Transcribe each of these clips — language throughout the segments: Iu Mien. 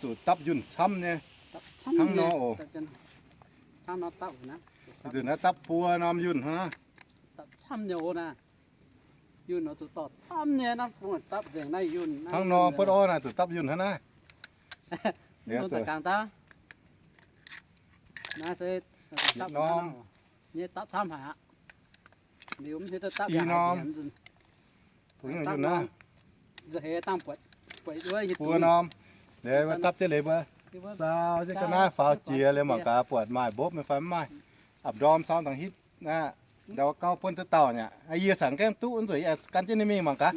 Zuqc dapv yunh camv nyei. Hnangv nor oc. Hnangv nor dapv, nzuqc naaiv dapv buo norm yunh hnangv naaiv. Dapv camv nyei oc naaiv. Yunh oix zuqc dorh camv nyei, naaiv bung dapv nzengc naaiv yunh. Hnangv nor buotv orv naaiv zuqc dapv yunh hnangv naaiv. Naaiv se dapv norm. Nyei dapv camv haic aqv. Liuz mv hiuv duqv dapv i norm. Buo norm. Liuz dapv jienv liuz mbuo saau jienv ga'naaiv faaux jiex liuz mangc gaax buatc maaih mbopv mv fai mv maaih. Apc ndorm saau dangh hitv naaiv, ndau gauh buonv duqv dauh nyei. Yie cangx gaengh duqv nzueic gan jienv ninh mingh mangc gaax.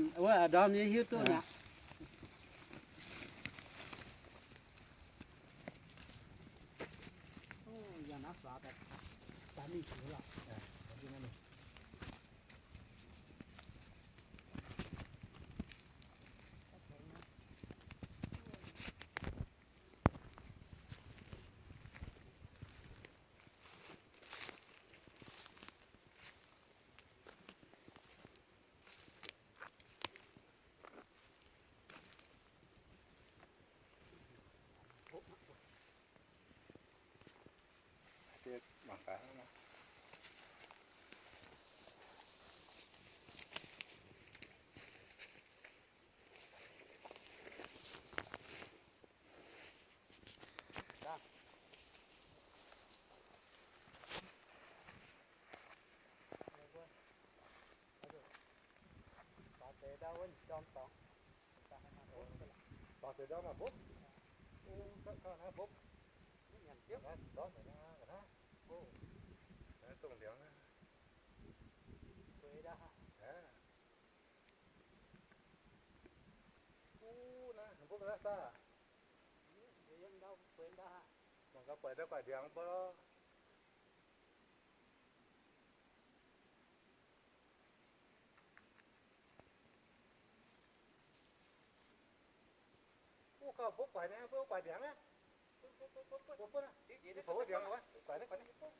Mangc gaax buatc ndau gu'nguaaic ndiangx mv baac. Wuov gauh mbopv guaix naaiv, mbopv guaix ndiangx aqv. Mbopv, mbopv, mbopv, mbopv, mbopv naaiv. Guaix naaiv, guaix naaiv.